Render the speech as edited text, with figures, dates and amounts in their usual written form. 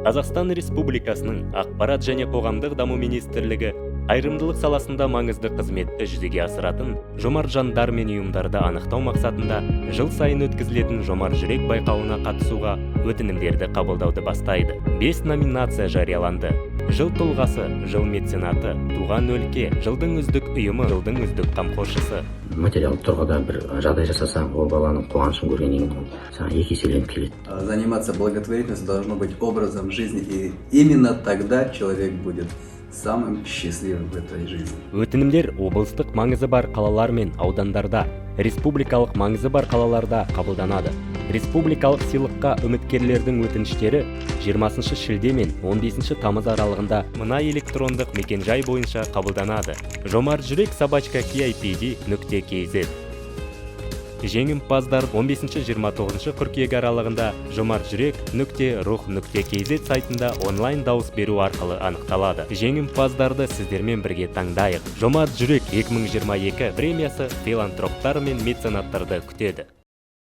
Қазақстан Республикасының Ақпарат және қоғамдық даму министрлігі қайырымдылық саласында маңызды қызметті жүзеге асыратын жомарт жандар мен ұйымдарды анықтау мақсатында жыл сайын өткізілетін «Жомарт жүрек» байқауына қатысуға өтінімдерді қабылдауды бастайды. Бес номинация жарияланды: «Жыл тұлғасы», «Жыл меценаты», «Туған өлке», «Жылдың үздік ұйымы», «Жылдың үздік қамқоршысы». Материалдық тұрғыда бір жағдай жасасаң, ол баланың қуанышын көргеннен кейін ол саған екі еселеніп келеді. Заниматься благотворительностью должно быть образом жизни, и именно тогда человек будет самым счастливым в этой жизни. Өтінімдер облыстық маңызы бар қалалар мен аудандарда, республикалық маңызы бар қалаларда қабылданады. Республикалық сыйлыққа үміткерлердің өтініштері 20 шілде мен 15 тамыз аралығында мына электрондық мекенжай бойынша қабылданады: жомартжүрек@kipd.kz. Жеңімпаздар 15-29 қыркүйек аралығында жомартжүрек.рух.kz сайтында онлайн дауыс беру арқылы анықталады. Жеңімпаздарды сіздермен бірге таңдайық. «Жомарт жүрек 2022» премиясы филантроптар мен меценаттарды күтеді.